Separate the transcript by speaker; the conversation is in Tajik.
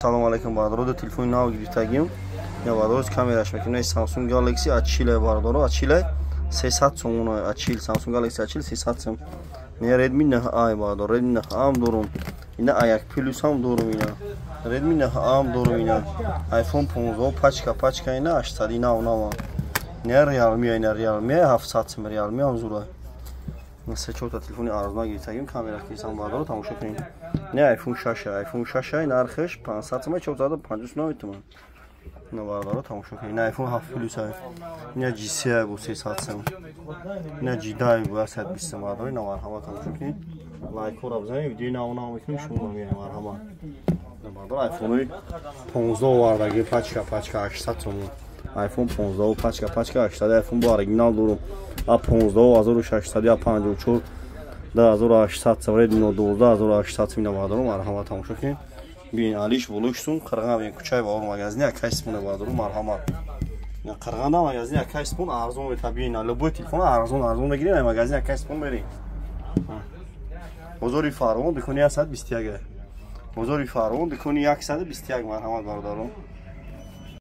Speaker 1: Салом алейкум, бародаро. Телефони нав гирифтагим. Я, бародаро, камераш мекунем. Samsung Galaxy A40, бародаро, A40 300 сомон, A40, Samsung Galaxy A40 300 сом. Не Redmi 9A, бародаро, Redmi 9A ҳам дорум. Ина A1 Plus ҳам дорум ина. Redmi 9A ҳам дорум ина. iPhone 15 пачка пачка ина 800 нав нава. Не Realme, ина Realme 700 сом, Realme ҳам зура. Се чорта телефони арзона гирифтагим, камера кисам, бародаро, тамошо кунед. Не iPhone 6, iPhone 6 нархаш 500 сом, 459 туман. На, бародаро, тамошо кунед. На iPhone 7 Plus, ина G3 бу 300 сом. Ина G10 бу 120 сом, бародаро, ина марҳамат, тамошо кунед. Лайкҳоро бизанед, видеои нав нав мекунем, шумо меоем, марҳамат. Бародаро, iPhone 15 овардаги, пачка пачка 800 сом. iPhone 15 пачка пачка 800, iPhone бо оригинал дорум. А 15 1600, а 54 2800 сом, Redmi Note 12 1800 сом. Ина, бародаро, марҳамат, тамошо кунед. Бин алиш болоштун қирған, бин кучай баор, магазини акай споне, бародаро, марҳамат. Ина қирғанда магазини акай спон арзон мета. Бин любой телефон арзон арзон мегирем, магазини акай спон мерем. Бозори Фарвон, дукони 121, бозори Фарвон, дукони 121, марҳамат, бародаро.